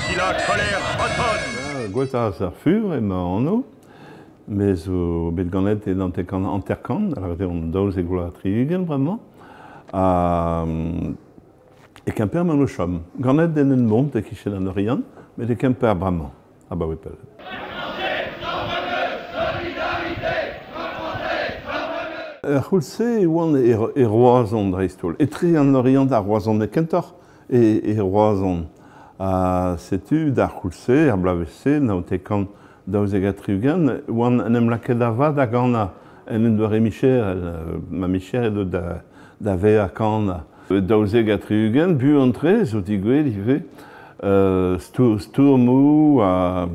Si la colère bretonne. Gweltaz ar Fur emañ anv. Me zo bet ganet e hanterkant hanterkant, a lavaret on 72 bremañ. Ha e Kemper emaon o chom. Ganet en Henbont e-kichen an Oriant, met e Kemper bremañ, abaoe pell. Er c'houlz-se e oan e Roazhon dreist-holl. Etre an Oriant ha Roazhon kentoc'h e Roazhon. Ha setu d'ar c'houlz-se, ar bloavezh-se, 1972, e oan en em lakaet da vat da ganañ en un doare micherel. Ma micher edo da vezañ kanañ. 72, buan-tre zo degouezhet ivez stourmoù a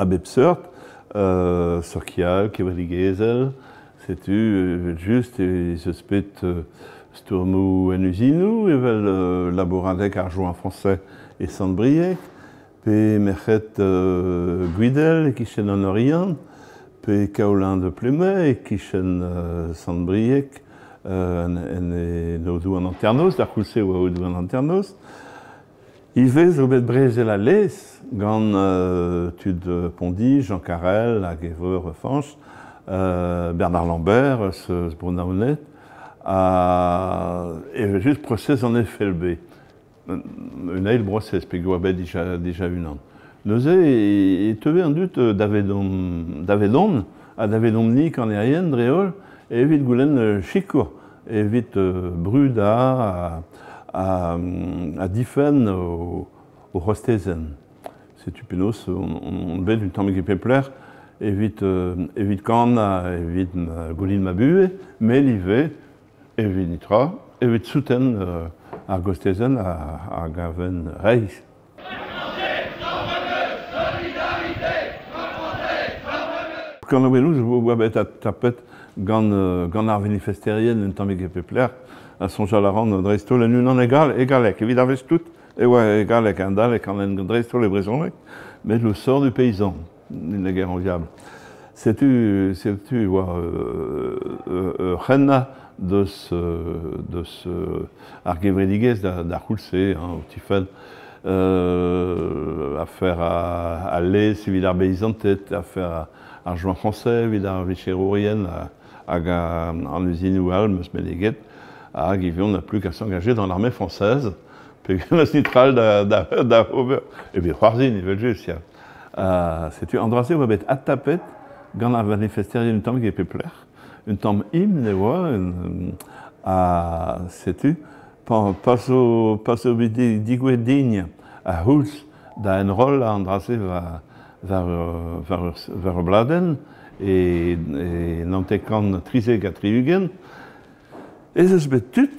bep seurt, sokial, kevredigezhel, setu evel-just ez eus bet stourmoù en uzinoù evel labouradeg ar Joint Français e Sant-Brieg, pe merc'hed Gwidel e-kichen an Oriant, pe Kaolin de Plumey e-kichen Sant-Brieg, en Aodoù an Hanternoz, d'ar c'houlz-se e oa Aodoù an Hanternoz. Ivez zo bet brezel al lez gant tud Pondi, Jean Carrel hag e vreur Fañch, Bernard Lambert eus Bro-Naoned, ha evel-just prosez an FLB. Un eil brosez peogwir oa bet dija unan. Neuze e teue an dud davedon ha davedomp-ni kanerien dre-holl evit goulenn sikour, evit brudañ ha difenn o c'hostezenn. Setu penaos on bet un tammig e pep lec'h evit kanañ, evit gounit ma buhez, met ivez evit netra, evit souten ar gostezenn a gaven reizh. Kanaouennoù zo oa bet tapet gant ar vanifesterien un tammig e pep lec'h. Ha soñjal a ran dreist-holl en unan e galleg. Evit ar wech tout e oa e galleg, adalek an dreist-holl e brezhoneg, met le sort du paysan, une guerre enviable. Setu e oa ur c'hennañ deus ar gevredigezh d'ar c'houlz-se, hein, o tifenn afer al lez evit ar beizanted, afer ar joint français evit ar vicherourien hag an uzinoù all, 'm eus meneget, hag ivez on n'a plus qu'à s'engager dans l'armée française, peogwir n'eus netra all da ober. Evit c'hoarzhin evel-just, ya. Setu an dra-se oa bet adtapet gant ar vanifesterien un tammig e pep lec'h. Un tamm himn e oa, ha setu pa zo bet degouezhet din ar c'houlz da enrollañ an dra-se war ur bladenn e 1973, ez eus bet tud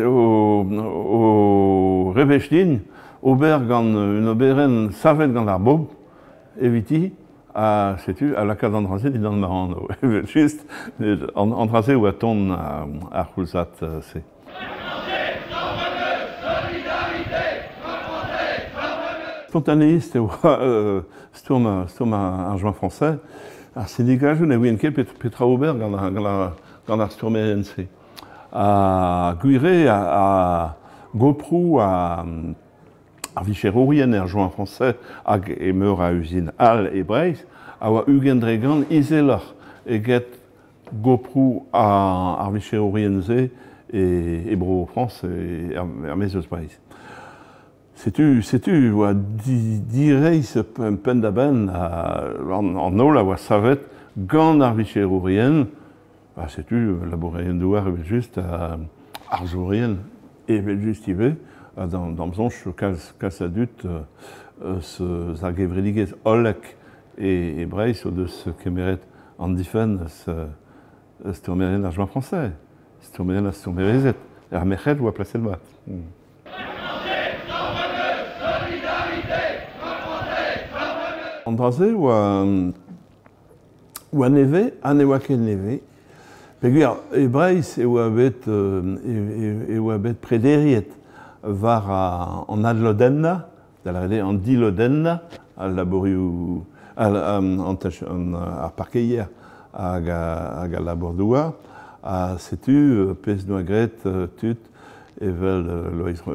o rebech din ober gant un oberenn savet gant ar bobl eviti, ha setu a lakaat an dra-se dindan ma anv. Evel-just, an dra-se oa ton ar c'houlzad-se. Spontaneist e oa stourm ar Joint Français. Ar sindikajoù ne ouient ket petra ober gant ar stourmerien-se. Ha gwir eo a goproù ar vicherourien er Joint Français hag e meur a uzin all e Breizh a oa 20% izeloc'h eget goproù ar vicherourien-se e Bro-Frañs er-maez eus Breizh. Setu e oa direizh penn-da-benn an holl a oa savet gant ar vicherourien. Ha setu labourerien-douar evel-just, arzourien evel-just ivez, ha d'am soñj kalz a dud eus ar gevredigezh hollek e Breizh o deus kemeret an difenn eus stourmerien ar Joint Français, stourmerien ha stourmerezed. Ar merc'hed oa plaset mat. An dra-se oa nevez ha ne oa ket nevez. Peogwir e Breizh e oa bet e oa bet prederiet war an adlodennañ, da lavaret eo an dilodennañ al labourioù ar parkeier hag al labour-douar. Ha setu pezh 'noa graet tud evel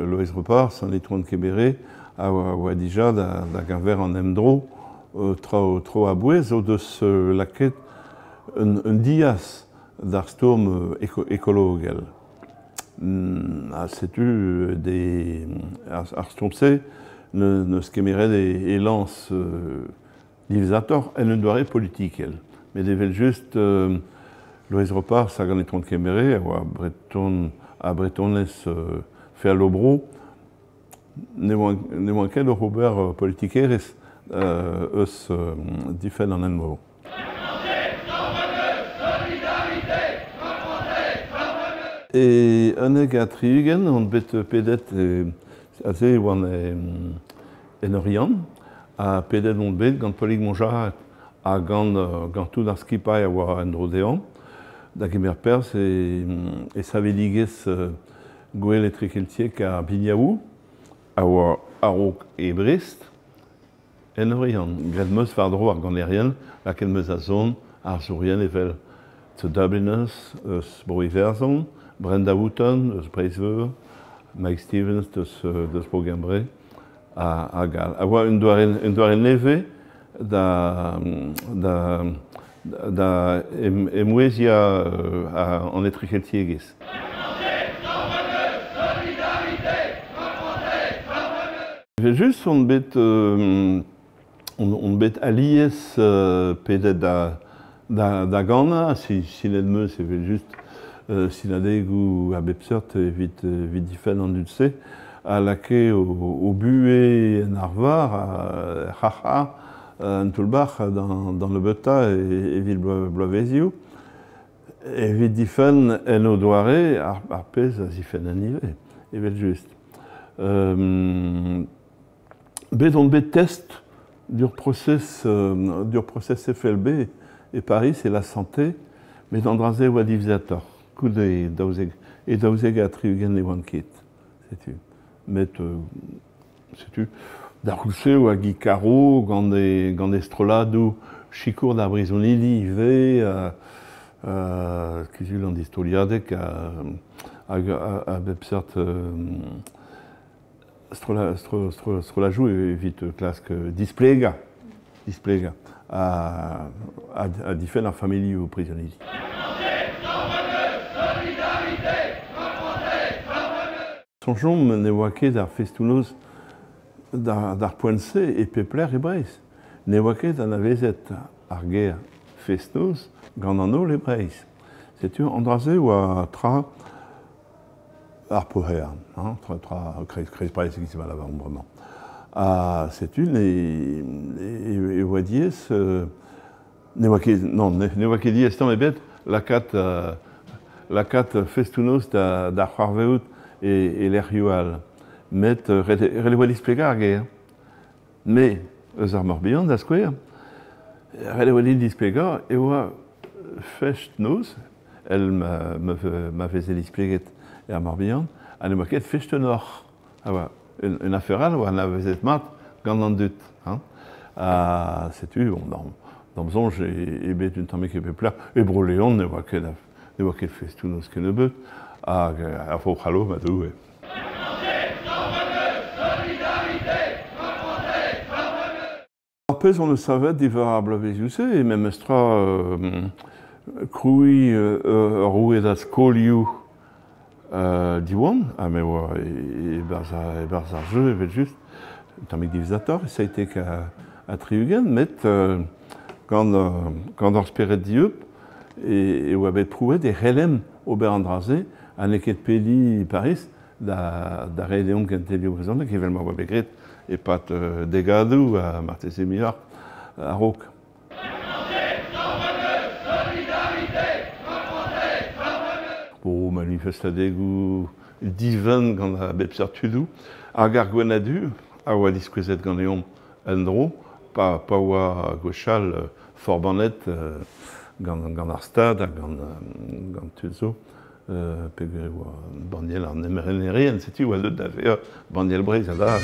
Loeiz Repars, an itron Kemere, a oa dija da geñver an emdro traoù a-bouez o deus lakaet un diaz d'ar stourm ekologel. Ha setu ar stourm-se n'eus kemeret e lañs diwezhatoc'h en un doare politikel. Met evel-just Loeiz Ropars hag an Itron Kemere a oa breton ha bretonez feal o bro ne oant ket oc'h ober politikerezh eus difenn an endro. E 71 on bet pedet aze e oan en Oriant ha pedet on bet gant Polig Monjarret ha gant tout ar skipailh a oa en-dro dezhañ da gemer perzh e savedigezh Gouel etrekeltiek ar Biniaoù a oa a-raok e Brest en Oriant. Graet 'm eus war-dro ar ganerien, lakaet 'm eus a-zon arzourien evel The Dubliners eus Bro-Iwerzhon, Brenda Wooten eus Breizh-Veur, Mike Stevens deus Bro-Gembre hag all. A oa un doare nevez da emoueziañ an etrekeltiegezh. Evel-just on bet alies pedet da ganañ, sinet 'm eus evel-just sinadegoù a bep seurt evit difenn an dud-se, a lakae o buhez en arvar, c'hac'ha un toull-bac'h d'an nebeutañ evit bloavezioù, evit difenn en o doare ar pezh a zifennen ivez, evel-just. Bet on bet test d'ur prosez FLB e Pariz e La Santé, met an dra-se e oa diwezhatoc'h, goude e 72 ne oan ket, setu. Met setu, d'ar c'houlz-se e oa Guy Caro gant e strolladoù sikour d'ar brizonidi ivez, kuzul an distoliadeg hag a bep seurt strollajoù evit klask displegañ ha difenn ar familhoù prizonidi. Soñjomp ne oa ket ar festoù-noz d'ar poent-se e pep lec'h e Breizh. Ne oa ket anavezet ar ger fest-noz gant an holl e Breizh. Setu an dra-se oa tra ar poher, tra kreiz Breizh e-giz ma lavaromp bremañ. Ha setu e oa diaes, ne oa ket, non, ne oa ket diaes tamm ebet lakaat festoù-noz da c'hoarvezout e lec'hioù all. Met ret e oa displegañ ar ger. Me, eus ar Morbihan da skouer, ret e oa din displegañ e oa fest-noz, el ma veze displeget er Morbihan, ha ne oa ket fest-noc'h. A oa un afer all a oa anavezet mat gant an dud. Ha setu, bon, d'am soñj eo bet un tammig e pep lec'h. E Bro-Leon ne oa ket festoù-noz kennebeut, hag ar Vro-C'hallo, ma Doue. Ar pezh hon eus savet diwar ar bloavezioù-se eo memes tra krouiñ ur rouedad skolioù Diwan, ha me oa e-barzh ar jeu evel-just, un tammig diwezhatoc'h, e 77, met gant hor spered dieub e oa bet prouet e c'hellemp ober an dra-se ha n'eo ket pediñ Pariz da reiñ deomp kentelioù brezhoneg evel ma oa bet graet e-pad degadoù ha marteze muioc'h a-raok. O manifestadegoù divent gant a bep seurt tudoù hag ar gwenn-ha-du a oa diskouezet ganeomp en-dro pa oa gwechall forbannet gant ar Stad ha gant tud zo. Peogwir e oa banniel an emrenerien, setu e oa deuet da vezañ banniel Breizh adarre.